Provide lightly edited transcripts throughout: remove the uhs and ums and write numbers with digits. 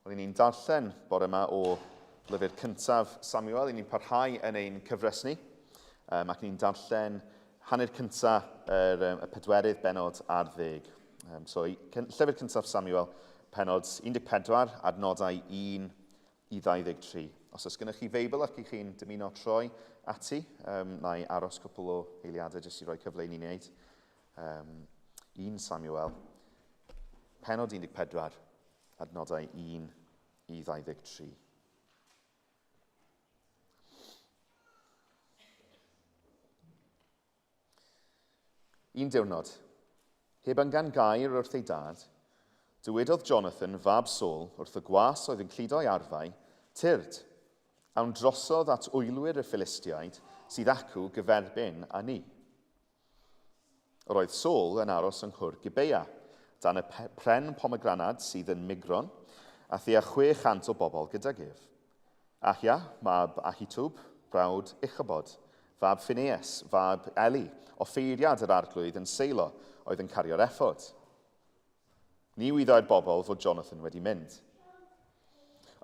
Wel, ni'n darllen bore yma o lyfr cyntaf Samuel. Ni'n parhau yn ein cyfres ni, um, ac ni'n darllen hanner cyntaf yr, um, y pedwerydd benod ar ddeg. Um, so, llyfr cyntaf Samuel, penod 14, adnodau 1 i 23. Os oes gennych chi Feibl ac i chi'n dymuno troi ati, um, na i aros cwpl o eiliadau jyst i roi cyfle i ni wneud. Um, 1 Samuel, penod 14, adnodau 1 i 23. Un diwrnod, heb yngan gair wrth ei dad, dywedodd Jonathan, fab Saul, wrth y gwas oedd yn cludo'i arfau, Tyrd, awn drosodd at wylwyr y Philistiaid sydd acw gyferbyn â ni. Yr oedd Saul yn aros yng nghwr Gibeah, dan y pren pomegranad sydd yn Migron, a thua 600 o bobl gydag ef. Ahia, mab Ahitub, brawd Ichabod, fab Phineas, fab Eli, offeiriad yr arglwydd yn Seilo, oedd yn cario'r effod. Ni wyddai'r bobl fod Jonathan wedi mynd.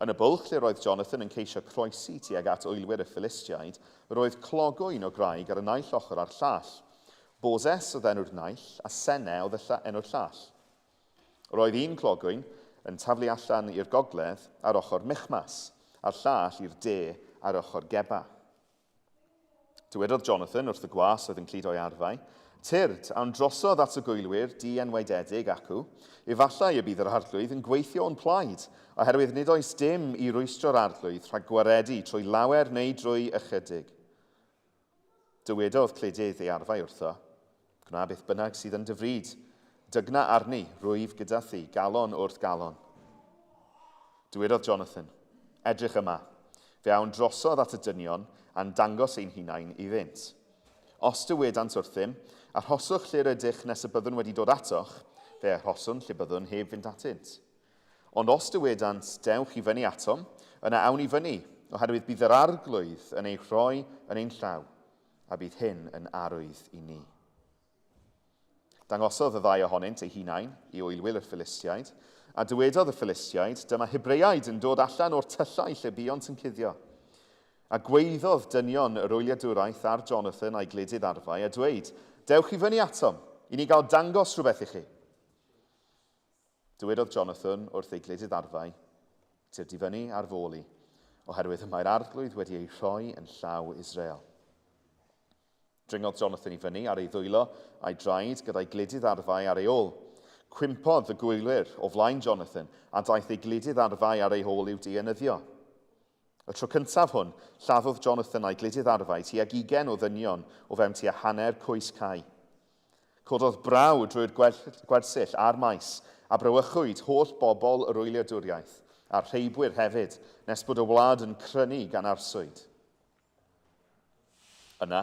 Yn y bwlch lle roedd Jonathan yn ceisio croesi tuag at oelwyr y Philistiaid, roedd clogwyn o graig ar y naill ochr a'r llall. Boses oedd enw'r naill, a Sene oedd enw'r llall. Roedd un clogwyn yn taflu allan i'r gogledd ar ochr Michmas, a'r llall i'r de ar ochr Geba. Dywedodd Jonathan wrth y gwas oedd yn cludo'i arfau, Tyrd, awn drosodd at y gwylwyr dienwaededig acw. Efallai y bydd yr arglwydd yn gweithio o'n plaid, oherwydd nid oes dim i rwystro'r arglwydd rhag gwaredu trwy lawer neu drwy ychydig. Dywedodd cludydd ei arfau wrtho, Gwna beth bynnag sydd yn dy fryd. Dygna arni, rwyf gyda thi, galon wrth galon. Dywedodd Jonathan, Edrych yma. Fe awn drosodd at y dynion a'n dangos ein hunain iddynt. Os dywedant wrthym, Arhoswch lle rydych nes y byddwn wedi dod atoch, fe arhoswn lle byddwn heb fynd atynt. Ond os dywedant, Dewch i fyny atom, yna awn i fyny, oherwydd bydd yr arglwydd yn eu rhoi yn ein llaw, a bydd hyn yn arwydd i ni. Dangosodd y ddau ohonynt eu hunain i oelwyr y Philistiaid, a dywedodd y Philistiaid, Dyma Hebreaid yn dod allan o'r tyllau lle buont yn cuddio. A gwaeddodd dynion yr wyliadwraeth ar Jonathan a'i gludydd arfau, a dweud, Dewch i fyny atom, i ni gael dangos rhywbeth i chi. Dywedodd Jonathan wrth ei gludydd arfau, Tyrd i fyny ar f'ôl i, oherwydd y mae'r arglwydd wedi ei rhoi yn llaw Israel. Dringodd Jonathan i fyny ar ei ddwylo a'i draed gyda'i gludydd arfau ar ei ôl. Cwympodd y gwylwyr o flaen Jonathan a daeth ei gludydd arfau ar ei hôl i'w dienyddio. Y tro cyntaf hwn, lladdodd Jonathan a'i gludydd arfau tuag ugain o ddynion o fewn tua hanner cwys cae. Cododd braw drwy'r gwersyll a'r maes, a brawychwyd holl bobl yr wyliadwriaeth, a'r rheibwyr hefyd, nes bod y wlad yn crynu gan arswyd. Yna,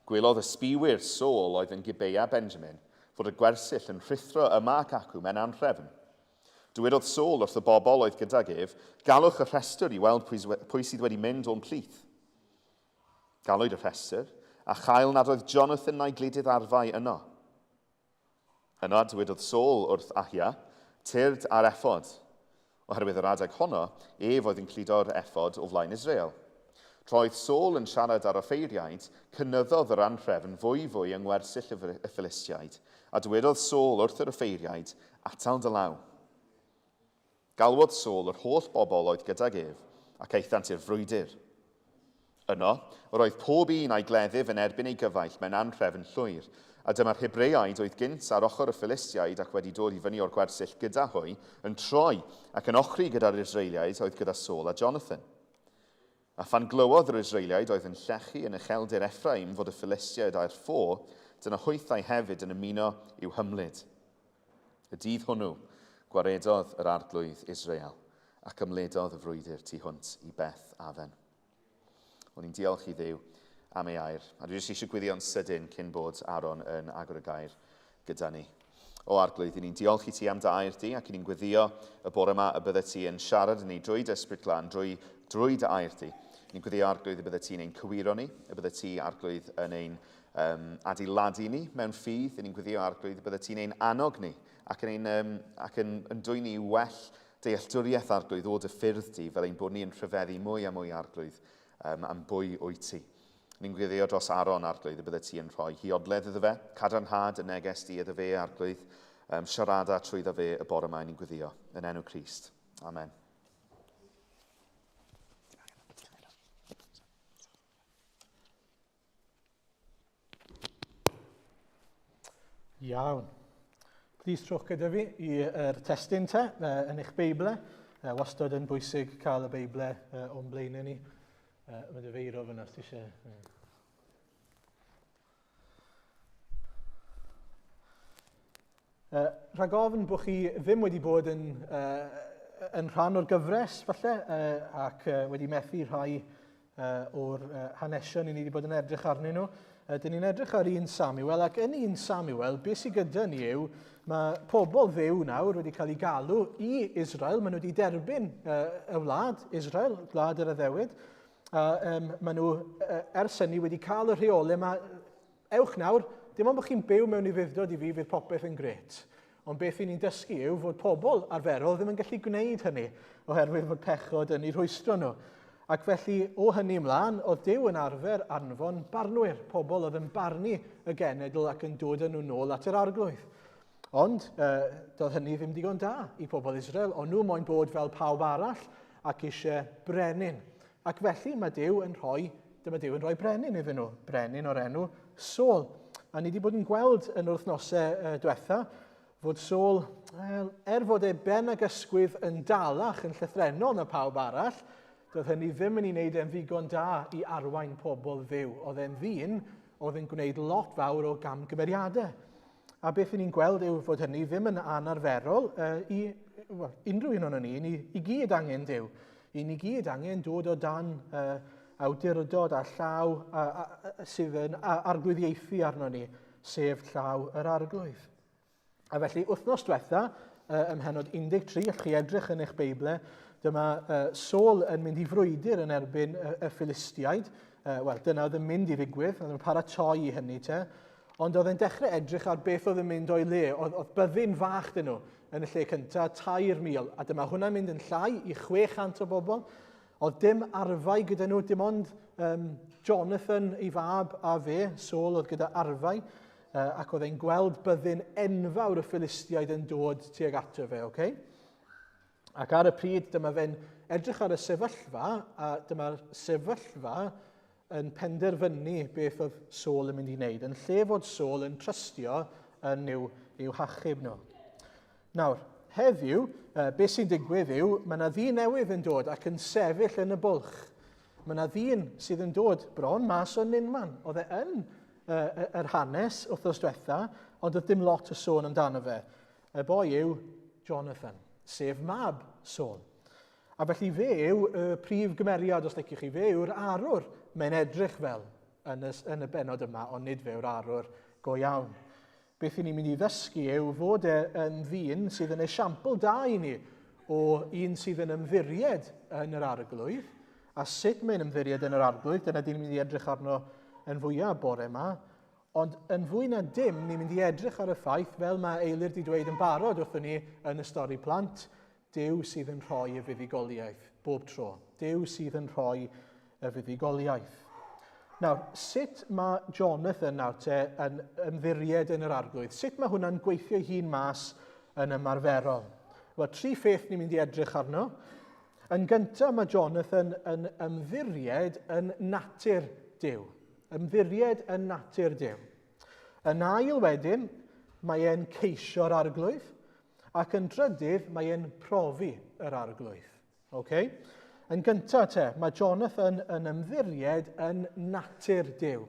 gwelodd y sbïwyr Saul oedd yn Gibeah Benjamin fod y gwersyll yn rhuthro yma ac acw mewn anhrefn. Dywedodd Saul wrth y bobl oedd gydag ef, Galwch y rhestr i weld pwy sydd wedi mynd o'n plith. Galwyd y rhestr, a chael nad oedd Jonathan na'i gludydd arfau yno. Yna dywedodd Saul wrth Ahia, Tyrd â'r effod. Oherwydd yr adeg honno, ef oedd yn cludo'r effod o flaen Israel. Tra oedd Saul yn siarad â'r offeiriaid, cynyddodd yr anhrefn fwyfwy yng ngwersyll y Philistiaid, a dywedodd Saul wrth yr offeiriaid, Atal dy law. Galwodd Saul yr holl bobl oedd gydag ef, ac aethant i'r frwydr. Yno, yr oedd pob un a'i gleddyf yn erbyn ei gyfaill mewn anhrefn llwyr, a dyma'r Hebreaid oedd gynt ar ochr y Philistiaid ac wedi dod i fyny o'r gwersyll gyda hwy, yn troi ac yn ochri gyda'r Israeliaid oedd gyda Saul a Jonathan. A phan glywodd yr Israeliaid oedd yn llechu yn ucheldir Ephraim fod y Philistiaid ar ffo, dyna hwythau hefyd yn ymuno i'w hymlid. Y dydd hwnnw, gwaredodd yr arglwydd Israel ac ymledodd y frwydr tu hwnt i Beth Afen. O'n i'n diolch i Dduw am ei air. A dwi jyst eisiau gweddïo'n sydyn cyn bod Aaron yn agor y gair gyda ni. O Arglwydd, i ni'n diolch i ti am dy air di ac i ni'n gweddio y bore yma y bydde ti yn siarad i ni drwy dy ysbryd glân, drwy, drwy dy air di. Ni'n gweddio Arglwydd y bydde ti'n ein cywiro ni, y bydde ti Arglwydd yn ein um, adeiladu ni mewn ffydd. Ni'n gweddio Arglwydd y bydde ti'n ein annog ni ac yn, ein, um, ac yn, yn dwyn ni well dealltwriaeth arglwydd o dy ffyrdd di, fel ein bod ni yn rhyfeddu mwy a mwy arglwydd um, am bwy wyt ti. Ni'n gweddio dros Aaron, arglwydd, y bydde ti yn rhoi huodledd iddo fe, cadarnhad y neges di iddo fe, arglwydd, um, siarada trwyddo fe y bore yma, ni'n gweddio, yn enw Crist. Amen. Iawn. Plis trowch gyda fi i'r testun te, yn eich Beible. Wastad yn bwysig cael y Beible o'n blaenau ni. Mae dy feiro fyna os ti eisiau. Rhag ofn bod chi ddim wedi bod yn, uh, yn rhan o'r gyfres, falle, uh, ac uh, wedi methu rhai uh, o'r uh, hanesion i ni wedi bod yn edrych arnyn nhw. Uh, dyn ni'n edrych ar 1 Samuel, ac yn 1 Samuel, beth sydd gyda ni yw, mae pobl ddew nawr wedi cael eu galw i Israel, maen nhw wedi derbyn uh, y wlad, Israel, gwlad yr addewid, a um, maen nhw uh, ers hynny wedi cael y rheolau yma Ewch nawr, dim ond bod chi'n byw mewn ufudd-dod i fi fydd popeth yn grêt. Ond beth i ni'n dysgu yw fod pobl arferol ddim yn gallu gwneud hynny oherwydd fod pechod yn eu rhwystro nhw. Ac felly, o hynny ymlaen, oedd Duw yn arfer anfon barnwyr, pobl oedd yn barnu y genedl ac yn dod â nhw nôl at yr arglwydd. Ond, uh, doedd hynny ddim digon da i pobl Israel, ond nhw moyn bod fel pawb arall ac eisiau brenin. Ac felly mae Duw yn rhoi, dyma Duw yn rhoi brenin iddyn nhw, brenin o'r enw Saul. A ni wedi bod yn gweld yn yr wythnosau uh, diwetha fod Saul, well, er fod e ben ag ysgwydd yn dalach yn llythrenol na pawb arall, doedd hynny ddim yn ei wneud e'n ddigon da i arwain pobl ddiw. Oedd e'n ddyn oedd yn gwneud lot fawr o gamgymeriadau. A beth ni'n gweld yw fod hynny ddim yn anarferol uh, i well, unrhyw un o'n ni. Ni i gyd angen Duw. I ni gyd angen dod o dan uh, awdurdod a llaw a, a, a, sydd yn arglwyddiaethu arno ni, sef llaw yr arglwydd. A felly, wythnos diwetha, uh, ym mhenod 13, allwch chi edrych yn eich Beible, dyma uh, Saul yn mynd i frwydr yn erbyn y, y Philistiaid. Uh, Wel, dyna oedd yn mynd i ddigwydd, oedd yn paratoi i hynny te. Ond oedd e'n dechrau edrych ar beth oedd yn mynd o'i le. Oedd, oedd byddin fach dyn nhw yn y lle cyntaf, 3,000, a dyma hwnna'n mynd yn llai i 600 o bobl. Oedd dim arfau gyda nhw, dim ond um, Jonathan ei fab a fe, Saul oedd gyda arfau, uh, ac oedd e'n gweld byddin enfawr y Philistiaid yn dod tuag ato fe, okay? Ac ar y pryd, dyma fe'n edrych ar y sefyllfa, a dyma'r sefyllfa yn penderfynu beth oedd Saul yn mynd i wneud, yn lle fod Saul yn trystio yn i'w, i'w hachub nhw. Nawr, heddiw, beth sy'n digwydd yw, mae yna ddyn newydd yn dod ac yn sefyll yn y bwlch. Mae yna ddyn sydd yn dod bron mas o nunman. Oedd e yn uh, yr hanes wythnos diwetha, ond oedd dim lot o sôn amdano fe. Y boi yw Jonathan, sef mab Saul. A felly fe yw y prif gymeriad, os liciwch chi, fe yw'r arwr mae'n edrych fel yn y, yn y benod yma, ond nid fe yw'r arwr go iawn. Beth i ni'n mynd i ddysgu yw fod e yn ddyn sydd yn esiampl da i ni o un sydd yn ymddiried yn yr arglwydd, a sut mae'n ymddiried yn yr arglwydd, dyna dyn ni'n mynd i edrych arno yn fwyaf bore yma, Ond yn fwy na dim, ni'n mynd i edrych ar y ffaith, fel mae Eilir wedi dweud yn barod wrthyn ni yn y stori plant, Duw sydd yn rhoi y fuddugoliaeth, bob tro. Duw sydd yn rhoi y fuddugoliaeth. Nawr, sut mae Jonathan nawr te yn ymddiried yn yr arglwydd? Sut mae hwnna'n gweithio ei hun mas yn ymarferol? Wel, tri pheth ni'n mynd i edrych arno. Yn gyntaf, mae Jonathan yn ymddiried yn natur Duw. Ymddiried yn natur Duw. Yn ail wedyn, mae e'n ceisio'r arglwydd, ac yn drydydd, mae e'n profi yr arglwydd. Okay? Yn gyntaf te, mae Jonathan yn ymddiried yn natur Duw.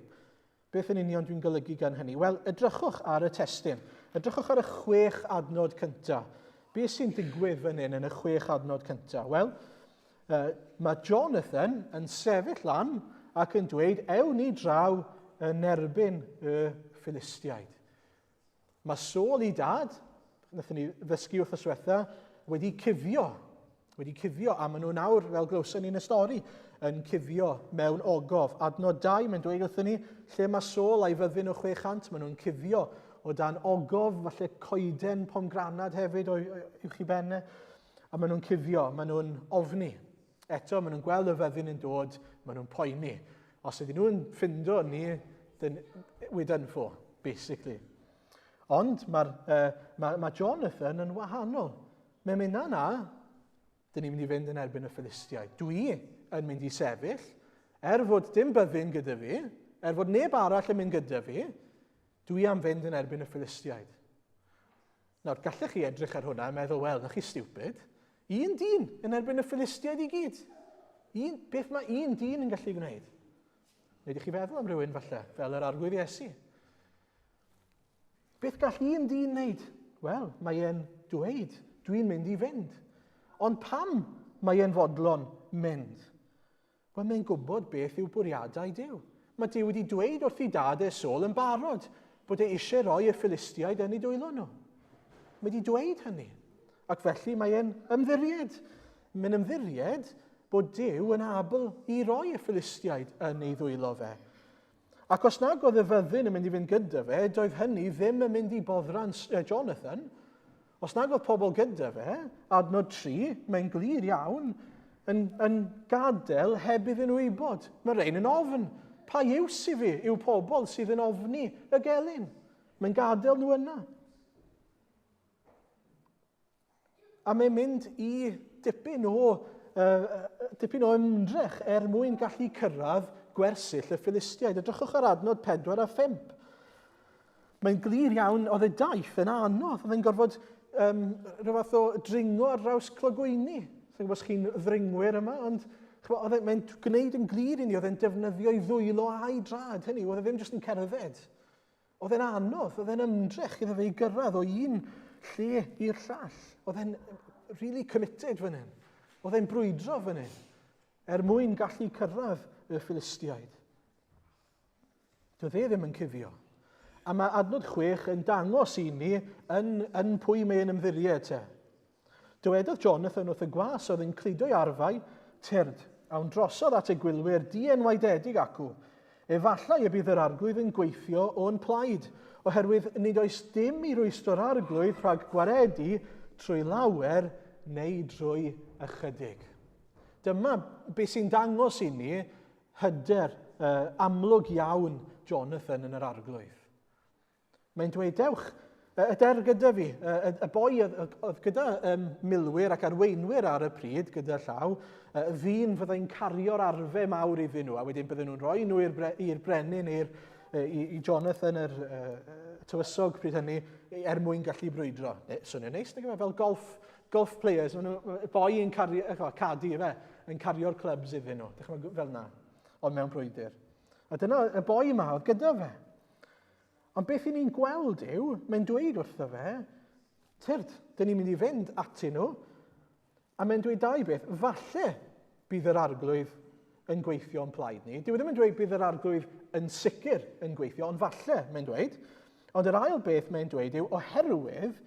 Beth yn union dwi'n golygu gan hynny? Wel, edrychwch ar y testun. Edrychwch ar y chwech adnod cyntaf. Beth sy'n digwydd fan hyn yn y chwech adnod cyntaf? Wel, Uh, mae Jonathan yn sefyll lan ac yn dweud, ewn ni draw yn erbyn y Philistiaid. Mae Saul i dad, wnaethon ni ddysgu wrth yswetha, wedi cuddio. Wedi cuddio, a maen nhw nawr, fel glywson ni'n y stori, yn cuddio mewn ogof. Adnod 2, mae'n dweud wrthyn ni, lle mae Saul a'i fyddin o 600, maen nhw'n cuddio o dan ogof, falle coeden pomgranad hefyd o'i uwch i bennau. A maen nhw'n cuddio, maen nhw'n ofni. Eto, maen nhw'n gweld y fyddin yn dod, maen nhw'n poeni. Os ydyn nhw'n ffindo ni, then we're done for, basically. Ond mae'r, uh, mae, mae Jonathan yn wahanol. Mae'n mynd, na, na, dyn ni'n mynd i fynd yn erbyn y Philistiaid. Dwi yn mynd i sefyll, er fod dim byddin gyda fi, er fod neb arall yn mynd gyda fi, dwi am fynd yn erbyn y Philistiaid. Nawr, gallech chi edrych ar hwnna a meddwl, wel, na chi stupid. Un dyn yn erbyn y Philistiaid i gyd. Un, beth mae un dyn yn gallu gwneud? Neu ydych chi feddwl am rhywun falle, fel yr arglwydd Iesu? Beth gall un dyn wneud? Wel, mae e'n dweud, dwi'n mynd i fynd. Ond pam mae e'n fodlon mynd? Wel, mae'n gwybod beth yw bwriadau Duw. Mae Duw wedi dweud wrth ei dad e Saul yn barod bod e eisiau rhoi y Philistiaid yn ei dwylo nhw. Mae wedi dweud hynny. Ac felly mae e'n ymddiried. Mae'n ymddiried bod Duw yn abl i roi y Philistiaid yn ei ddwylo fe. Ac os nag oedd y fyddin yn mynd i fynd gyda fe, doedd hynny ddim yn mynd i boddran Jonathan. Os nag oedd pobl gyda fe, adnod 3, mae'n glir iawn, yn, yn gadael heb iddyn nhw wybod. Mae rhain yn ofn. Pa iws i fi yw pobl sydd yn ofni y gelyn? Mae'n gadael nhw yna. A mae'n mynd i dipyn o, uh, dipyn o ymdrech er mwyn gallu cyrraedd gwersyll y Philistiaid. Edrychwch ar adnod 4 a 5. Mae'n glir iawn, oedd y daith yn anodd. Oedd e'n gorfod um, rhyw fath o dringo ar draws clogwyni. Sa'n gwybod os chi'n ddringwyr yma, ond oedd e, mae'n gwneud yn glir i ni, oedd e'n defnyddio ei ddwylo a'i drad. Hynny, oedd e ddim jyst yn cerdded. Oedd e'n anodd, oedd e'n ymdrech iddo fe i gyrraedd o un lle i'r llall. Oedd e'n really committed fan hyn. Oedd e'n brwydro fan hyn er mwyn gallu cyrraedd y Philistiaid. Doedd e ddim yn cuddio. A mae adnod 6 yn dangos i ni yn, yn pwy mae'n ymddiried te. Dywedodd Jonathan wrth y gwas oedd yn cludo'i arfau, Tyrd, awn drosodd at y gwylwyr dienwaededig acw. Efallai y bydd yr arglwydd yn gweithio o'n plaid, oherwydd nid oes dim i rwystro'r arglwydd rhag gwaredu trwy lawer neu drwy ychydig. Dyma beth sy'n dangos i ni hyder uh, amlwg iawn Jonathan yn yr arglwydd. Mae'n dweud, dewch, y der gyda fi, y, y, y boi oedd, oedd gyda um, milwyr ac arweinwyr ar y pryd gyda llaw, y ddyn fyddai'n cario'r arfau mawr iddyn nhw, a wedyn bydden nhw'n rhoi nhw i'r brenin, i'r, i, i Jonathan, yr uh, tywysog pryd hynny, er mwyn gallu brwydro. Swnio'n neis, nag yw e? Fel golf, golf players, maen nhw, boi yn cario, cadi efe, yn cario'r clubs iddyn nhw. Dychmygu fel na, ond mewn brwydr. A dyna y boi yma oedd gyda fe. Ond beth i ni'n gweld yw, mae'n dweud wrtho fe, tyrd, dyn ni'n mynd i fynd atyn nhw, a mae'n dweud dau beth, falle bydd yr arglwydd yn gweithio o'n plaid ni. Dyw e ddim yn dweud bydd yr arglwydd yn sicr yn gweithio, ond falle, mae'n dweud. Ond yr ail beth mae'n dweud yw, oherwydd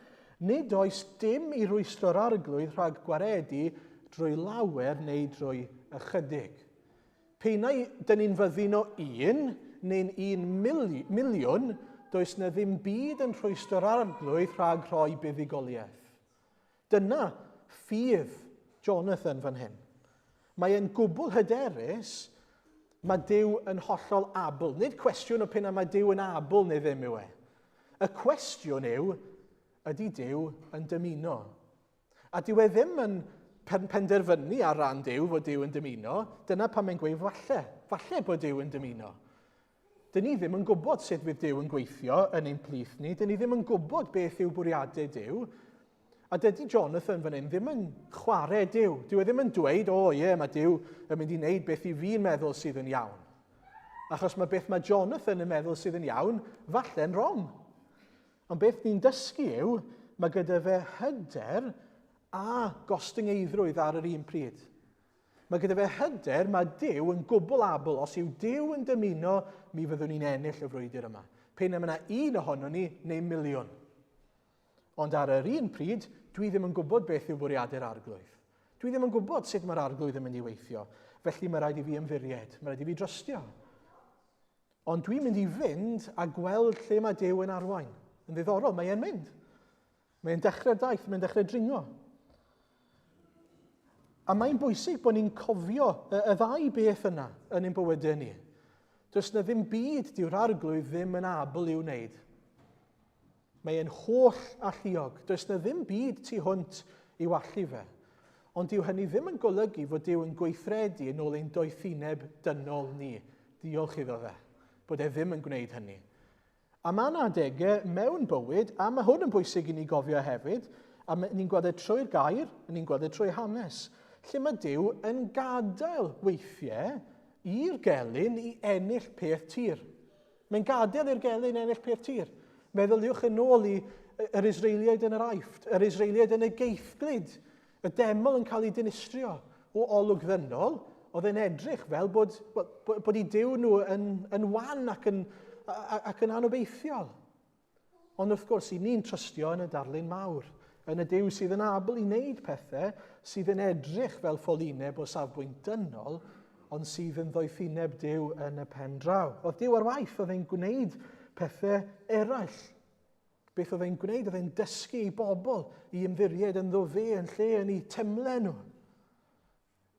nid oes dim i rwystro'r arglwydd rhag gwaredu drwy lawer neu drwy ychydig. P'un ai dyn ni'n fyddin o un neu'n un miliwn, does na ddim byd yn rhwystro'r arglwydd rhag rhoi buddugoliaeth. Dyna ffydd Jonathan fan hyn. Mae e'n gwbl hyderus, mae Duw yn hollol abl. Nid cwestiwn o p'un ai mae Duw yn abl neu ddim yw e. Y cwestiwn yw, ydy Duw yn dymuno? A dyw e ddim yn penderfynu ar ran Duw fod Duw yn dymuno. Dyna pam mae'n gweud falle, falle bod Duw yn dymuno. Dyn ni ddim yn gwybod sut fydd Duw yn gweithio yn ein plith ni. Dyn ni ddim yn gwybod beth yw bwriadau Duw. A dydy Jonathan fan hyn ddim yn chwarae Duw. Dyw e ddim yn dweud, o oh, ie, mae Duw yn mynd i wneud beth i fi'n meddwl sydd yn iawn. Achos mae beth mae Jonathan yn meddwl sydd yn iawn, falle'n wrong. Ond beth ni'n dysgu yw, mae gyda fe hyder a gostyngeiddrwydd ar yr un pryd. Mae gyda fe hyder, mae Duw yn gwbl abl. Os yw Duw yn dymuno, mi fyddwn ni'n ennill y frwydr yma. Pe na mae yna un ohono ni, neu miliwn. Ond ar yr un pryd, dwi ddim yn gwybod beth yw bwriadau'r arglwydd. Dwi ddim yn gwybod sut mae'r arglwydd yn mynd i weithio. Felly mae rhaid i fi ymddiried, mae rhaid i fi drystio. Ond dwi'n mynd i fynd a gweld lle mae Duw yn arwain. Yn ddiddorol, mae e'n mynd. Mae'n dechrau'r daith, mae'n dechrau dringo. A mae'n bwysig bod ni'n cofio y, y ddau beth yna yn ein bywydau ni. Does na ddim byd dyw'r arglwydd ddim yn abl i'w wneud. Mae e'n holl alluog. Does na ddim byd tu hwnt i'w allu fe. Ond dyw hynny ddim yn golygu fod Duw yn gweithredu yn ôl ein doethineb dynol ni. Diolch iddo fe, bod e ddim yn gwneud hynny. A mae yna adegau mewn bywyd, a mae hwn yn bwysig i ni gofio hefyd, a ni'n gweld e trwy'r gair, a ni'n gweld e trwy hanes, lle mae Duw yn gadael weithiau i'r gelyn i ennill peth tir. Mae'n gadael i'r gelyn ennill peth tir. Meddyliwch yn ôl i yr Israeliaid yn yr Aifft, yr Israeliaid yn y geithglyd, y deml yn cael ei dinistrio o olwg ddynol, oedd e'n edrych fel bod, bod, bod eu Duw nhw yn, yn wan ac yn, ac yn anobeithiol. Ond wrth gwrs, i ni'n trystio yn y darlun mawr, yn y Duw sydd yn abl i wneud pethau sydd yn edrych fel ffolineb o safbwynt dynol, ond sydd yn ddoethineb Duw yn y pen draw. Oedd Duw ar waith, oedd e'n gwneud pethau eraill. Beth oedd e'n gwneud? Oedd e'n dysgu i bobl i ymddiried ynddo fe yn lle yn eu temle nhw.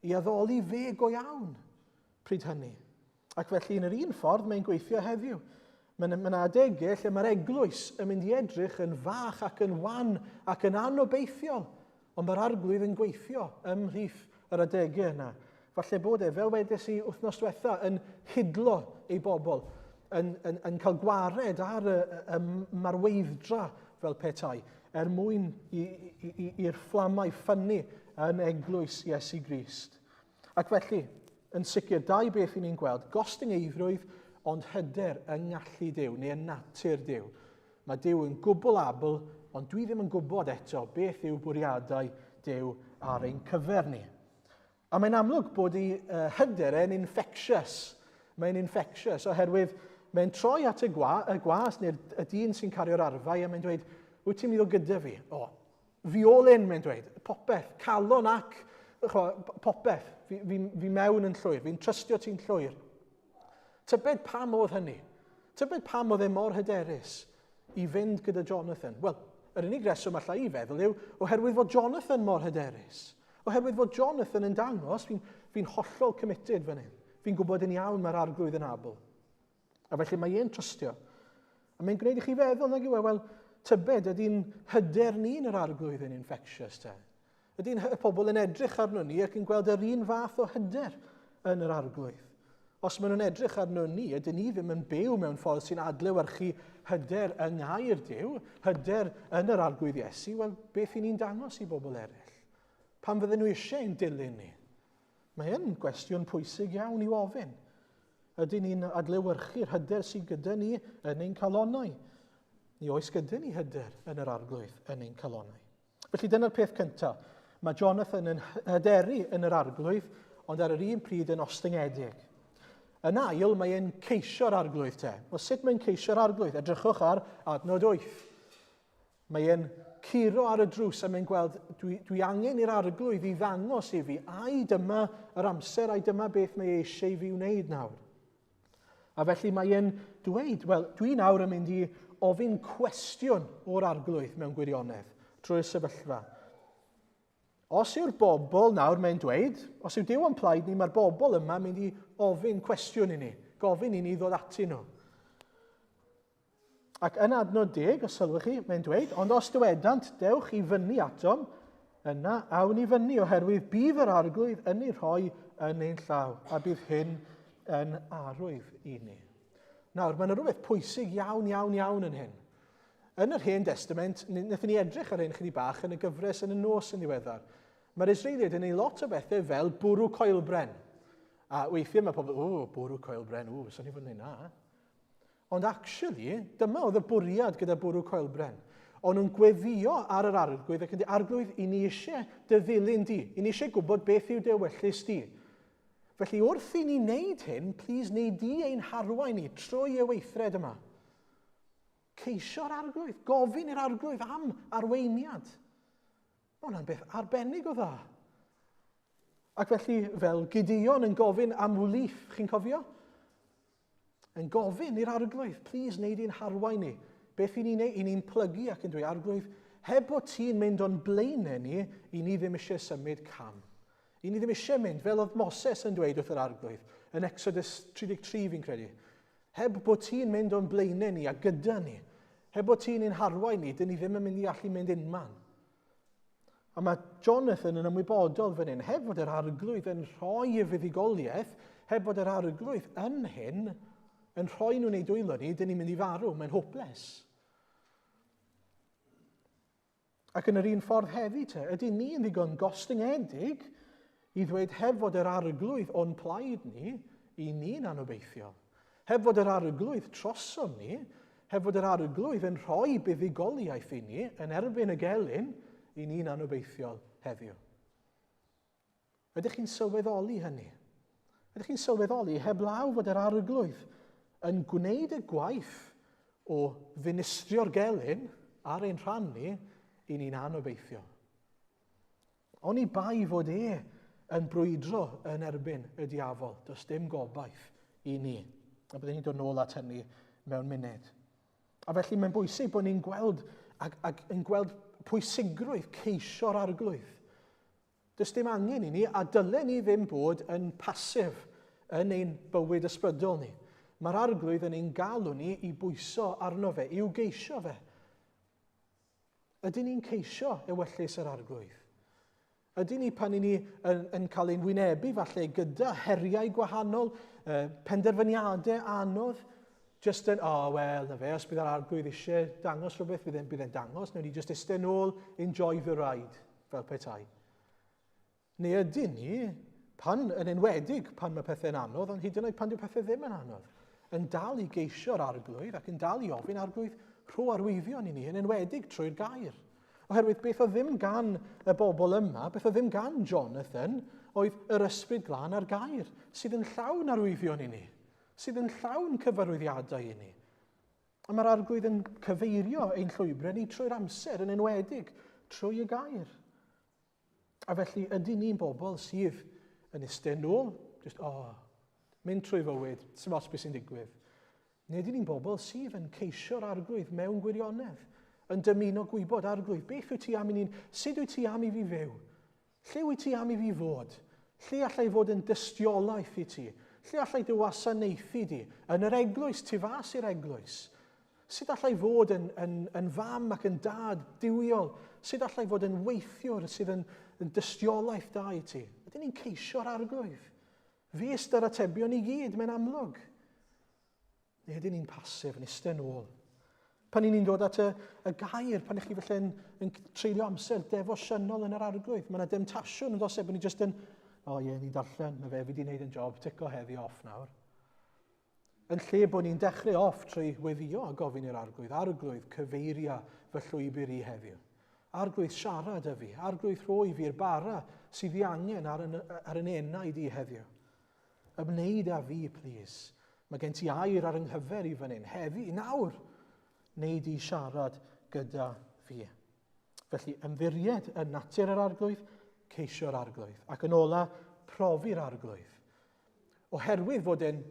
I addoli fe go iawn pryd hynny. Ac felly yn yr un ffordd mae'n gweithio heddiw. Mae'n ma adegau lle mae'r eglwys yn mynd i edrych yn fach ac yn wan ac yn anobeithiol, ond mae'r arglwydd yn gweithio ymhlith yr adegau yna. Falle bod e, fel wedes i wythnos diwetha, yn hidlo ei bobl, yn, yn, yn cael gwared ar y, y, y marweiddra fel petai, er mwyn i'r fflamau ffynnu yn eglwys Iesu Grist. Ac felly, yn sicr, dau beth i ni'n gweld, gostyngeiddrwydd ond hyder yng ngallu Duw, neu yn natur Duw. Mae Duw yn gwbl abl, ond dwi ddim yn gwybod eto beth yw bwriadau Duw ar ein cyfer ni. A mae'n amlwg bod ei uh, hyder e'n infectious. Mae'n infectious oherwydd mae'n troi at y, gwa, y gwas neu'r y dyn sy'n cario'r arfau a mae'n dweud, wyt ti'n mynd o gyda fi? O, fi all in, mae'n dweud, popeth, calon ac chwa, popeth, fi, fi, fi mewn yn llwyr, fi'n trystio ti'n llwyr. Tybed pam oedd hynny? Tybed pam oedd e mor hyderus i fynd gyda Jonathan? Wel, yr unig reswm allai i feddwl yw oherwydd fod Jonathan mor hyderus. Oherwydd fod Jonathan yn dangos, fi'n fi hollol committed fan hyn. Fi'n gwybod yn iawn mae'r arglwydd yn abl. A felly mae e'n trystio. A mae'n gwneud i chi feddwl, nag yw e, wel, tybed ydy'n hyder ni yn yr arglwydd yn infectious te? Ydy'n y pobl yn edrych arno ni ac yn gweld yr un fath o hyder yn yr arglwydd? Os maen nhw'n edrych arno ni, ydyn ni ddim yn byw mewn ffordd sy'n adlewyrchu hyder yng ngair Duw, hyder yn yr arglwydd Iesu, wel, beth i ni'n dangos i bobl eraill? Pam fydden nhw eisiau ein dilyn ni? Mae yn gwestiwn pwysig iawn i'w ofyn. Ydyn ni'n adlewyrchu'r hyder sydd gyda ni yn ein calonnau? Ni oes gyda ni hyder yn yr arglwydd yn ein calonnau. Felly dyna'r peth cyntaf. Mae Jonathan yn hyderu yn yr arglwydd, ond ar yr un pryd yn ostyngedig. Yn ail, mae e'n ceisio'r arglwydd te. Wel, sut mae'n ceisio'r arglwydd? Edrychwch ar adnod 8. Mae e'n curo ar y drws a mae'n gweld, dwi, dwi angen i'r arglwydd i ddangos i fi, ai dyma yr amser, ai dyma beth mae e eisiau i fi wneud nawr. A felly mae e'n dweud, wel, dwi nawr yn mynd i ofyn cwestiwn o'r arglwydd mewn gwirionedd trwy'r sefyllfa. Os yw'r bobl nawr, mae'n dweud, os yw Duw o'n plaid ni, mae'r bobl yma yn mynd i ofyn cwestiwn i ni, gofyn i ni ddod ati nhw. Ac yn adnod deg, os sylwch chi, mae'n dweud, ond os dywedant, dewch i fyny atom, yna awn i fyny, oherwydd bydd yr arglwydd yn ei rhoi yn ein llaw, a bydd hyn yn arwydd i ni. Nawr, mae yna rhywbeth pwysig iawn, iawn, iawn yn hyn. Yn yr Hen Testament, wnaethon ni edrych ar hyn chydig bach yn y gyfres yn y nos yn ddiweddar. Mae'r Israeliaid yn ei lot o bethau fel bwrw coelbren. A weithiau mae pobl, o, bwrw coelbren, o, sa'n i fod yn ei na. Ond actually, dyma oedd y bwriad gyda bwrw coelbren. O'n nhw'n gweddio ar yr arglwydd ac yn dweud, arglwydd, i ni eisiau dy ddilyn di. I ni eisiau gwybod beth yw dy ewyllys di. Felly wrth i ni wneud hyn, please neu di ein harwain ni trwy y weithred yma. Ceisio'r arglwydd, gofyn i'r arglwydd am arweiniad. Mae hwnna'n beth arbennig o dda. Ac felly, fel Gideon yn gofyn am wlith, chi'n cofio? Yn gofyn i'r arglwydd, please wneud i'n harwain ni. Beth i ni'n neud? I ni'n plygu ac yn dweud, arglwydd, heb bod ti'n mynd o'n blaenau ni, i ni ddim eisiau symud cam. I ni ddim eisiau mynd, fel oedd Moses yn dweud wrth yr arglwydd, yn Exodus 33 fi'n credu. Heb bod ti'n mynd o'n blaenau ni a gyda ni, heb bod ti'n ein harwain ni, dyn ni ddim yn mynd i allu mynd unman. A mae Jonathan yn ymwybodol fan hyn, heb fod yr arglwydd yn rhoi y fuddugoliaeth, heb fod yr arglwydd yn hyn, yn rhoi nhw'n ei dwylo ni, dyn ni'n mynd i farw, mae'n hopeless. Ac yn yr un ffordd heddi te, ydy ni'n ddigon gostyngedig i ddweud heb fod yr arglwydd o'n plaid ni, i ni'n anobeithiol. Heb fod yr arglwydd trosom ni, heb fod yr arglwydd yn rhoi buddugoliaeth i ni yn erbyn y gelyn, i ni'n anobeithiol heddiw. Ydych chi'n sylweddoli hynny? Ydych chi'n sylweddoli heblaw fod yr arglwydd yn gwneud y gwaith o ddinistrio'r gelyn ar ein rhan ni, i ni'n anobeithio? Oni bai fod e yn brwydro yn erbyn y diafol, does dim gobaith i ni. A byddwn ni'n dod nôl at hynny mewn munud. A felly mae'n bwysig bod ni'n gweld ac, ac yn gweld pwysigrwydd ceisio'r arglwydd. Does dim angen i ni, a dylen ni ddim bod yn pasif yn ein bywyd ysbrydol ni. Mae'r arglwydd yn ein galw ni i bwyso arno fe, i'w geisio fe. Ydyn ni'n ceisio ewyllys yr arglwydd? Ydyn ni pan i ni yn, yn cael ein wynebu falle gyda heriau gwahanol, penderfyniadau anodd, just yn, oh, wel, na fe, os bydd yr arglwydd eisiau dangos rhywbeth, bydd e'n bydd e'n dangos, newn ni just eistedd nôl, enjoy the ride fel petai. Neu ydyn ni, pan, yn enwedig pan mae pethau'n anodd, ond hyd yn oed pan dyw pethau ddim yn anodd, yn dal i geisio'r arglwydd ac yn dal i ofyn arglwydd rho arwyddion i ni, yn enwedig trwy'r gair. Oherwydd beth oedd ddim gan y bobl yma, beth oedd ddim gan Jonathan, oedd yr ysbryd glân a'r gair, sydd yn llawn arwyddion i ni, sydd yn llawn cyfarwyddiadau i ni. A mae'r arglwydd yn cyfeirio ein llwybrau ni trwy'r amser, yn enwedig trwy y gair. A felly, ydy ni'n bobl sydd yn eistedd nôl, just, oh, mynd trwy fywyd, sy'n os beth sy'n digwydd. Neu ydy ni'n bobl sydd yn ceisio'r arglwydd mewn gwirionedd, yn dymuno gwybod arglwydd, beth wyt ti am i ni'n, sut wyt ti am i fi fyw? Lle wyt ti am i fi fod? Lle allai fod yn dystiolaeth i ti? Lle allai dy wasanaethu di? Yn yr eglwys, tu fas i'r eglwys? Sut allai fod yn, yn, yn fam ac yn dad duwiol? Sut allai fod yn weithiwr sydd yn, yn dystiolaeth da i ti? Ydyn ni'n ceisio'r arglwydd? Fes dy'r atebion i gyd, mae'n amlwg. Neu ydyn ni'n pasif, yn eistedd nôl? Pan ni'n dod at y, y gair, pan ych chi felly yn, yn treulio amser defosiynol yn yr arglwydd, mae yna demtasiwn yn dos e, bod ni jyst yn, o oh, ie, ni'n darllen, na fe, fi wedi gwneud yn job, tico heddi off nawr. Yn lle bod ni'n dechrau off trwy weddio a gofyn i'r arglwydd, arglwydd, cyfeiria fy llwybr i heddiw. Arglwydd siarad â fi, arglwydd rhoi fi'r bara sydd i angen ar yn, ar yn enaid i heddiw. Ymwneud â fi, plîs. Mae gen ti air ar yng nghyfer i fan hyn, heddi, nawr. Wneud i siarad gyda fi. Felly, ymddiried yn natur yr arglwydd, ceisio'r arglwydd. Ac yn ola, profi'r arglwydd. Oherwydd fod e'n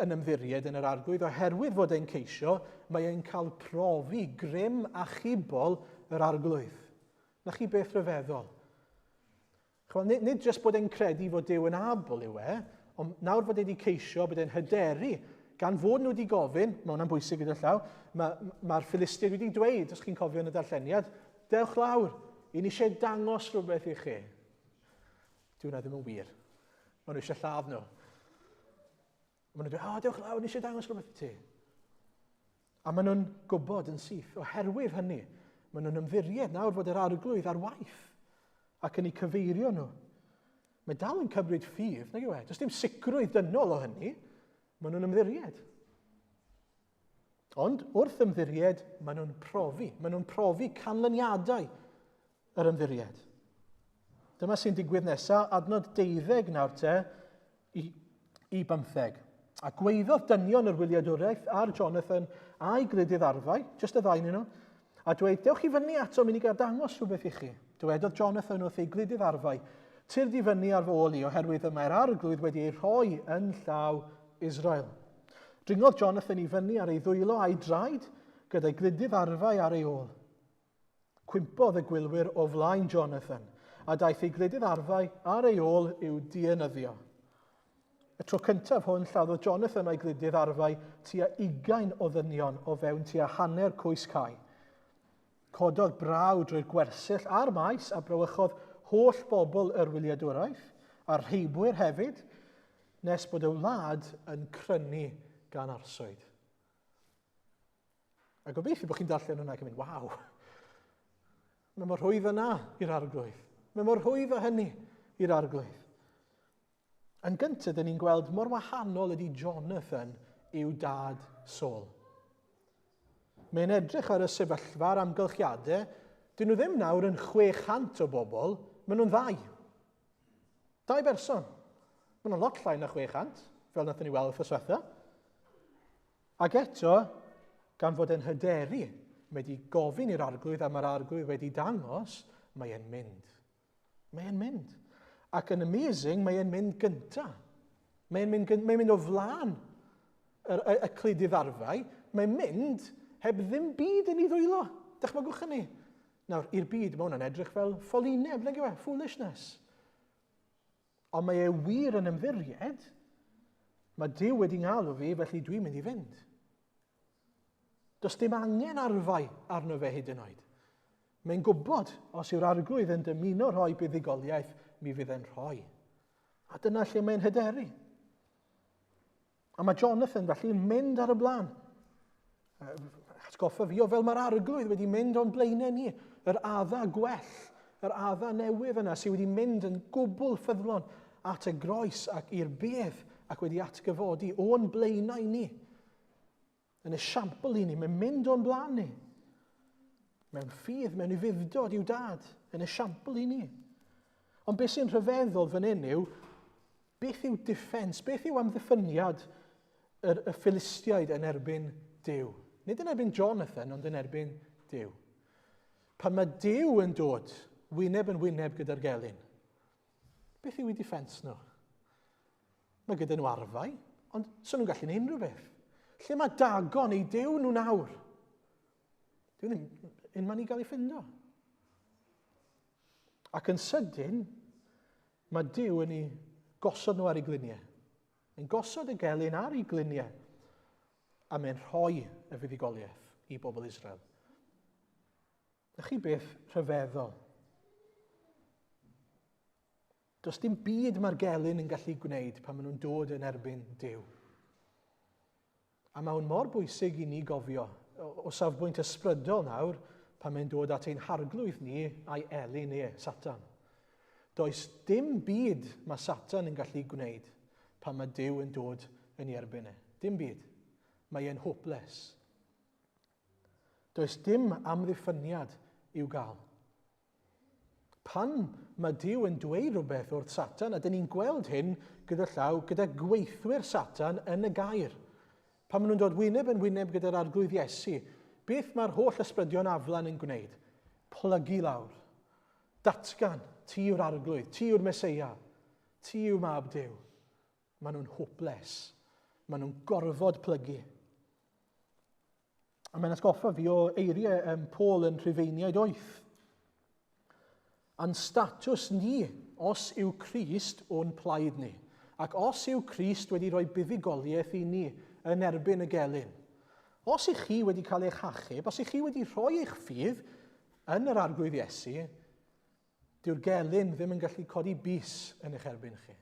yn ymddiried yn yr arglwydd, oherwydd fod e'n ceisio, mae e'n cael profi grym achubol yr arglwydd. Na chi beth rhyfeddol. Chymod, nid, nid jyst bod e'n credu fod Duw yn abl yw e, ond nawr fod e wedi ceisio, bod e'n hyderu, gan fod nhw wedi gofyn, mae hwnna'n bwysig gyda llaw, mae'r ma, ma Philistiaid wedi dweud, os chi'n cofio yn y darlleniad, dewch lawr, i ni eisiau dangos rhywbeth i chi. Dyw hwnna ddim yn wir. Maen nhw eisiau lladd nhw. Maen nhw'n dweud, o, oh, dewch lawr, ni eisiau dangos rhywbeth i ti. A maen nhw'n gwybod yn syth, oherwydd hynny, maen nhw'n ymddiried nawr fod yr arglwydd ar waith ac yn eu cyfeirio nhw. Mae dal yn cymryd ffydd, nag yw e? Does dim sicrwydd dynol o hynny. Maen nhw'n ymddiried. Ond wrth ymddiried, maen nhw'n profi. Maen nhw'n profi canlyniadau yr ymddiried. Dyma sy'n digwydd nesaf, adnod deuddeg nawr te, i, i bymtheg. A gweiddodd dynion yr wyliadwriaeth ar Jonathan a'i gludydd arfau, jyst y ddau nhw, a dweud, dewch i fyny ato, mynd i gael dangos rhywbeth i chi. Dywedodd Jonathan wrth ei gludydd arfau, tyrd i fyny ar fy ôl i, oherwydd y mae'r arglwydd wedi ei rhoi yn llaw Israel. Dringodd Jonathan i fyny ar ei ddwylo a'i draed, gyda'i gludydd arfau ar ei ôl. Cwympodd y gwylwyr o flaen Jonathan, a daeth ei gludydd arfau ar ei ôl i'w dienyddio. Y tro cyntaf hwn lladdodd Jonathan a'i gludydd arfau tua ugain o ddynion o fewn tua hanner cwys cae. Cododd braw drwy'r gwersyll a'r maes a brawychodd holl bobl yr wyliadwraeth, a'r rheibwyr hefyd, nes bod y wlad yn crynu gan arswyd. A gobeithio bod chi'n darllen hwnna ac yn mynd, waw, mae mor rhwydd yna i'r arglwydd. Mae mor rhwydd o hynny i'r arglwydd. Yn gyntaf, dyn ni'n gweld mor wahanol ydy Jonathan i'w dad Saul. Mae'n edrych ar y sefyllfa a'r amgylchiadau. Dyn nhw ddim nawr yn 600 o bobl, maen nhw'n ddau. Dau berson. Maen nhw'n lot llai na 600, fel nathon ni weld wrth diwetha. Ac eto, gan fod e'n hyderu, mae wedi gofyn i'r arglwydd a mae'r arglwydd wedi dangos, mae e'n mynd. Mae e'n mynd. Ac yn amazing, mae e'n mynd gynta. Mae e'n mynd, mae mynd o flaen y, y, y cludydd arfau. Mae'n mynd heb ddim byd yn ei ddwylo. Dychmygwch hynny. Nawr, i'r byd, mae hwnna'n edrych fel ffolineb, nag yw e? Foolishness. Ond mae e wir yn ymddiried, mae Duw wedi ngalw fi, felly dwi'n mynd i fynd. Does dim angen arfau arno fe hyd yn oed. Mae'n gwybod, os yw'r arglwydd yn dymuno rhoi buddugoliaeth, mi fydd e'n rhoi. A dyna lle mae'n hyderu. A mae Jonathan felly yn mynd ar y blaen. Atgoffa fi o fel mae'r arglwydd wedi mynd o'n blaenau ni, yr adda gwell, yr adda newydd yna sydd wedi mynd yn gwbl ffyddlon at y groes ac i'r bedd ac wedi atgyfodi o'n blaenau ni. Yn esiampl i ni, mae'n mynd o'n blaen ni. Mewn ffydd, mewn ufudd-dod i'w dad, yn esiampl i ni. Ond beth sy'n rhyfeddol fan hyn yw, beth yw defens, beth yw amddiffyniad yr, y Philistiaid yn erbyn Duw? Nid yn erbyn Jonathan, ond yn erbyn Duw. Pan mae Duw yn dod wyneb yn wyneb gyda'r gelyn, beth yw eu defens nhw? Mae gyda nhw arfau, ond so nhw'n gallu gwneud unrhyw beth. Lle mae Dagon eu Duw nhw nawr? Dwi ddim unman i gael ei ffindo. Ac yn sydyn, mae Duw yn ei gosod nhw ar ei gliniau. Mae'n gosod y gelyn ar ei gliniau a mae'n rhoi y fuddugoliaeth i bobl Israel. Na chi beth rhyfeddol? Does dim byd mae'r gelyn yn gallu gwneud pan maen nhw'n dod yn erbyn Duw. A mae hwn mor bwysig i ni gofio, o safbwynt ysbrydol nawr, pan mae'n dod at ein harglwydd ni a'i elyn e, Satan. Does dim byd mae Satan yn gallu gwneud pan mae Duw yn dod yn ei erbyn e. Dim byd. Mae e'n hopeless. Does dim amddiffyniad i'w gael. Pan mae Duw yn dweud rhywbeth wrth Satan, a dyn ni'n gweld hyn gyda llaw, gyda gweithwyr Satan yn y gair. Pan maen nhw'n dod wyneb yn wyneb gyda'r arglwydd Iesu, beth mae'r holl ysbrydion aflan yn gwneud? Plygu lawr. Datgan, ti yw'r arglwydd, ti yw'r Meseia, ti yw mab Duw. Maen nhw'n hopeless. Maen nhw'n gorfod plygu. A mae'n atgoffa fi o eiriau um, Paul yn Rhufeiniaid 8. A'n statws ni, os yw Crist o'n plaid ni, ac os yw Crist wedi rhoi buddugoliaeth i ni yn erbyn y gelyn, os ych chi wedi cael eich hachub, os ych chi wedi rhoi eich ffydd yn yr Arglwydd Iesu, dyw'r gelyn ddim yn gallu codi bys yn eich erbyn chi.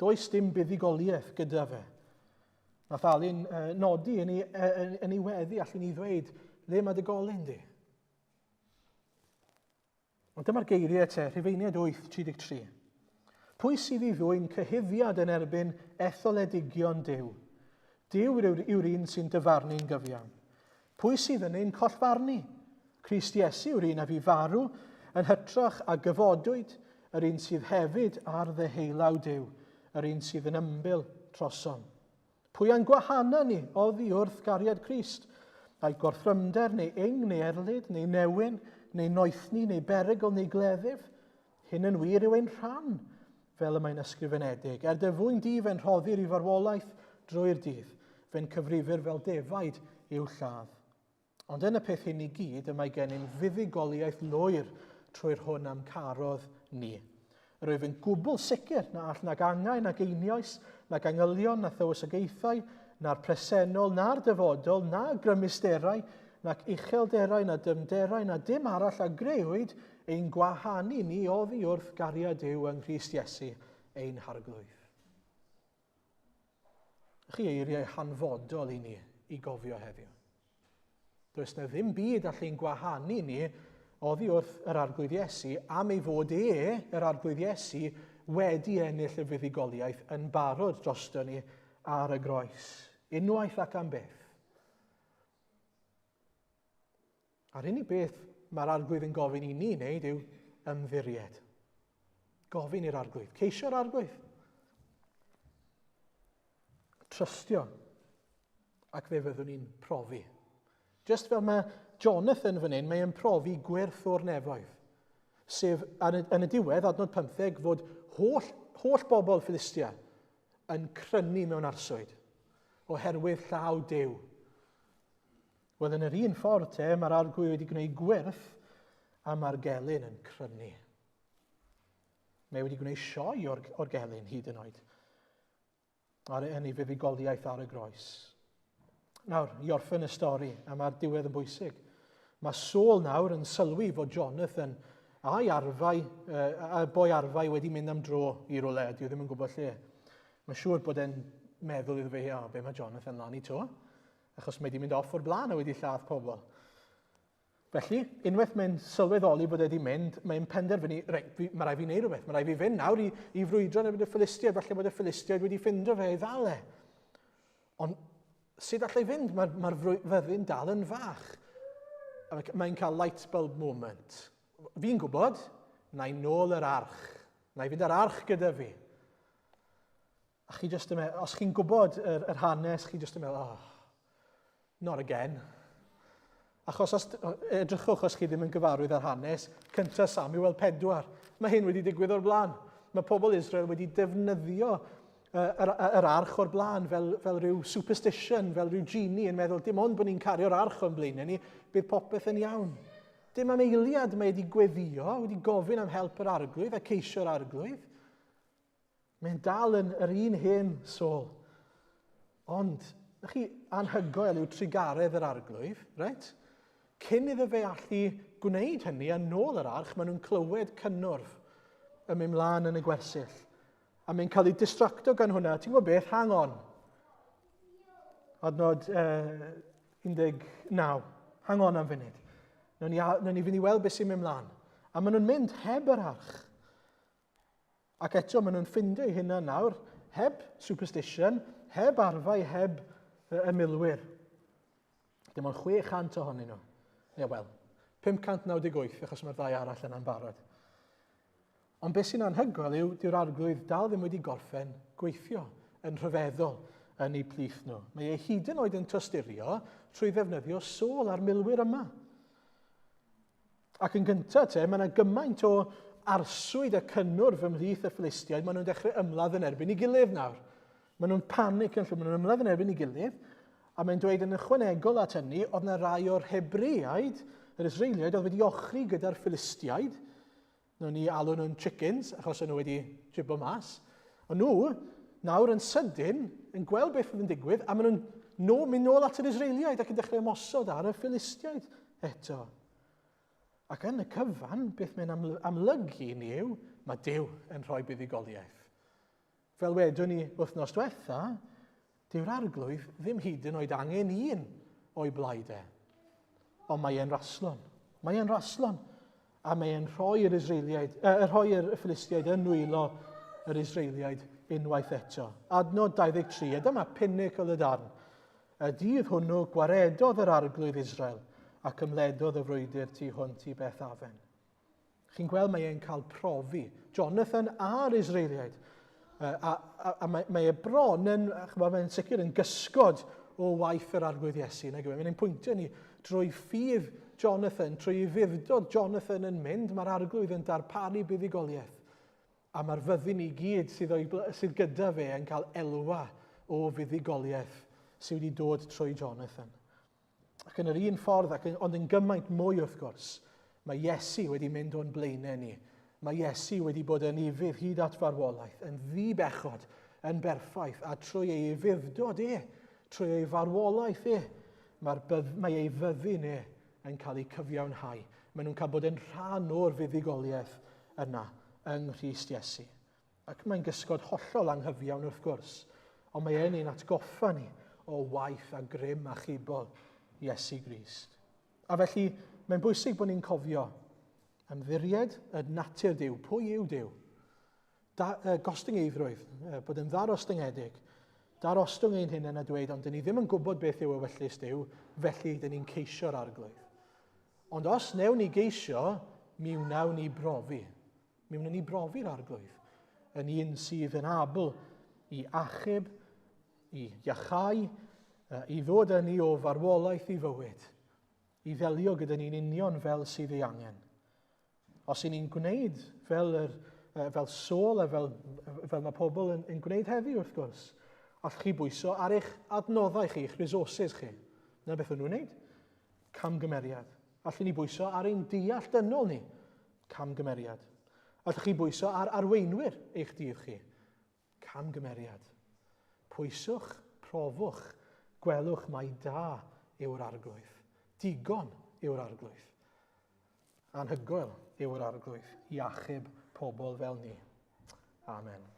Does dim buddugoliaeth gyda fe. Nath Alun uh, nodi yn ei, uh, yn ei weddi, allwn ni ddweud, le mae dy golyn di? Ond dyma'r geiriau te, Rhufeiniaid 8, 33. Pwy sydd i ddwyn cyhuddiad yn erbyn etholedigion Duw? Duw yw'r, yw'r un sy'n dyfarnu'n gyfiawn. Pwy sydd yn ein collfarnu? Crist Iesu yw'r un a fu farw, yn hytrach a gyfodwyd, yr un sydd hefyd ar ddeheulaw Duw, yr un sydd yn ymbil trosom. Pwy a'n gwahana ni oddi wrth gariad Crist? Ai gorthrymder, neu ing, neu erlid, neu newyn, neu noethni, neu berygl, neu gleddyf? Hyn yn wir yw ein rhan, fel y mae'n ysgrifenedig. Er dy fwyn di fe'n rhoddir i farwolaeth drwy'r dydd, fe'n cyfrifir fel defaid i'w lladd. Ond yn y peth hyn i gyd y mae gennym fuddugoliaeth lwyr trwy'r hwn am carodd ni. Yr wyf yn gwbl sicr na all nag angau, nag einioes, nag angylion, na thywysogaethau, na'r presennol, na'r dyfodol, na grymusterau, nac uchelderau, na dyfnderau, na dim arall a grëwyd ein gwahanu ni oddi wrth gariad Duw yng Nghrist Iesu, ein Harglwydd. Chi eiriau hanfodol i ni i gofio heddiw. Does na ddim byd allu'n gwahanu ni oddi wrth yr Arglwydd Iesu am ei fod e, yr Arglwydd Iesu, wedi ennill y fuddugoliaeth yn barod drosto ni ar y groes. Unwaith ac am byth. A'r unig beth mae'r Arglwydd yn gofyn i ni wneud yw ymddiried. Gofyn i'r Arglwydd. Ceisio'r Arglwydd. Trystio. Ac fe fyddwn ni'n profi. Just fel mae Jonathan fan hyn, mae'n profi gwyrth o'r nefoedd. Sef, yn y, yn y diwedd, adnod 15, fod holl, holl bobl Philistia yn crynu mewn arswyd oherwydd llaw Duw. Wel, yn yr un ffordd te, mae'r arglwydd wedi gwneud gwyrth a mae'r gelyn yn crynu. Mae wedi gwneud sioe o'r, or gelyn hyd yn oed ar yn ei fuddugoliaeth ar y groes. Nawr, i orffen y stori, a mae'r diwedd yn bwysig. Mae Saul nawr yn sylwi fod Jonathan a'i arfau, a boi arfau wedi mynd am dro i rywle, dyw e ddim yn gwybod lle. Mae'n siŵr bod e'n meddwl iddo fe, o, be mae Jonathan lan i to? Achos mae wedi mynd off o'r blaen a wedi lladd pobl. Felly, unwaith mae'n sylweddoli bod e wedi mynd, mae'n penderfynu, reit, fi, mae rhaid fi wneud rhywbeth, mae rhaid fi fynd nawr i, i frwydro yn erbyn y Philistiaid, falle bod y Philistiaid wedi ffindo fe i ddal e. Ond sut allai fynd? Mae'r mae fyddin dal yn fach. Mae'n cael light bulb moment. Fi'n gwybod, na i nôl yr arch. Na i fynd ar arch gyda fi. A chi jyst yn meddwl, os chi'n gwybod yr, yr hanes, chi jyst yn meddwl, oh, not again. Achos os, edrychwch os chi ddim yn gyfarwydd â'r hanes, cyntaf Samuel 4, mae hyn wedi digwydd o'r blaen. Mae pobl Israel wedi defnyddio yr, yr arch o'r blaen fel, fel rhyw superstition, fel rhyw genie yn meddwl dim ond bod ni'n cario'r arch o'n blaenau ni, bydd popeth yn iawn. Dim am eiliad mae wedi gweddio, wedi gofyn am help yr arglwydd a ceisio'r arglwydd. Mae'n dal yn yr un hen Saul. Ond, chi, anhygoel yw trugaredd yr arglwydd, reit? Cyn iddo fe allu gwneud hynny a nôl yr arch, maen nhw'n clywed cynnwrf yn mynd mlaen yn y gwersyll. A mae'n cael ei distracto gan hwnna. Ti'n gwybod beth? Hang on. Adnod eh, 19. Hang on am funud. Nawn ni, nawn ni fynd i weld beth sy'n mynd mlaen. A maen nhw'n mynd heb yr arch. Ac eto, maen nhw'n ffindio eu hunain nawr, heb superstition, heb arfau, heb y milwyr. Dim ond 600 ohonyn nhw. Ie, wel, 598, achos mae'r ddau arall yna'n barod. Ond beth sy'n anhygoel yw, dyw'r arglwydd dal ddim wedi gorffen gweithio yn rhyfeddol yn eu plith nhw. Mae e hyd yn oed yn tosturio trwy ddefnyddio Saul a'r milwyr yma. Ac yn gyntaf te, mae yna gymaint o arswyd a cynnwrf ymhlith y Philistiaid, maen nhw'n dechrau ymladd yn erbyn ei gilydd nawr. Maen nhw'n panic yn llwyr, maen nhw'n ymladd yn erbyn ei gilydd, a mae'n dweud yn ychwanegol at hynny, oedd yna rai o'r Hebreaid, yr Israeliaid, oedd wedi ochri gyda'r Philistiaid, Nhw'n ni alw nhw'n chickens, achos o'n nhw wedi jibo mas. Ond nhw, nawr yn sydyn, yn gweld beth oedd yn digwydd, a maen nhw'n no, mynd nôl at yr Israeliaid ac yn dechrau ymosod ar y Philistiaid eto. Ac yn y cyfan, beth mae'n amlygu ni yw, mae Duw yn rhoi buddugoliaeth. Fel wedwn ni wythnos diwetha, dyw'r arglwydd ddim hyd yn oed angen un o'i blaid e. Ond mae e'n raslon. Mae e'n raslon. A mae e'n rhoi'r Israeliaid, rhoi'r Philistiaid yn nwylo yr Israeliaid unwaith eto. Adnod 23, a dyma pinnacle y darn. Y dydd hwnnw gwaredodd yr arglwydd Israel ac ymledodd y frwydr tu hwnt i Beth Afen. Chi'n gweld mae e'n cael profi Jonathan a'r Israeliaid. A, a, a mae, mae e bron yn, chymod, mae'n sicr yn gysgod o waith yr arglwydd Iesu. Nag yw e? Mae'n pwyntio ni drwy ffydd Jonathan, trwy ufudd-dod Jonathan yn mynd, mae'r arglwydd yn darparu buddugoliaeth. A mae'r fyddin i gyd sydd, o'i, sydd gyda fe yn cael elwa o fuddugoliaeth sydd wedi dod trwy Jonathan. Ac yn yr un ffordd, ac yn, ond yn gymaint mwy wrth gwrs, Mae Iesu wedi mynd o'n blaenau ni. Mae Iesu wedi bod yn ufudd hyd at farwolaeth, yn ddi-bechod, yn berffaith, a trwy ei ufudd-dod e, trwy ei farwolaeth e, mae'r bydd, mae ei fyddin e yn cael eu cyfiawnhau. Maen nhw'n cael bod yn rhan o'r fuddugoliaeth yna yng Nghrist Iesu. Ac mae'n gysgod hollol anghyfiawn wrth gwrs, ond mae e'n ein atgoffa ni o waith a grym achubol Iesu Grist. A felly, mae'n bwysig bod ni'n cofio ymddiried y natur Duw. Pwy yw Duw? Da, gostyngeiddrwydd, bod yn ddarostyngedig, darostwng ein hunain a dweud, ond dyn ni ddim yn gwybod beth yw ewyllys Duw, felly dyn ni'n ceisio'r arglwydd. Ond os newn ni geisio, mi wnawn ni brofi. Mi wnawn ni brofi'r arglwydd yn un sydd yn abl i achub, i iachau, i ddod â ni o farwolaeth i fywyd, i ddelio gyda ni'n union fel sydd ei angen. Os y'n ni'n gwneud fel, yr, fel Saul a fel, fel mae pobl yn, yn gwneud heddi wrth gwrs, allwch chi bwyso ar eich adnoddau chi, eich resources chi. Na beth o'n nhw'n wneud. Camgymeriad. Allwn ni bwyso ar ein deall dynol ni. Camgymeriad. Allwch chi bwyso ar arweinwyr eich dydd chi. Camgymeriad. Pwyswch, profwch, gwelwch mai da yw'r arglwydd. Digon yw'r arglwydd. Anhygoel yw'r arglwydd i achub pobl fel ni. Amen.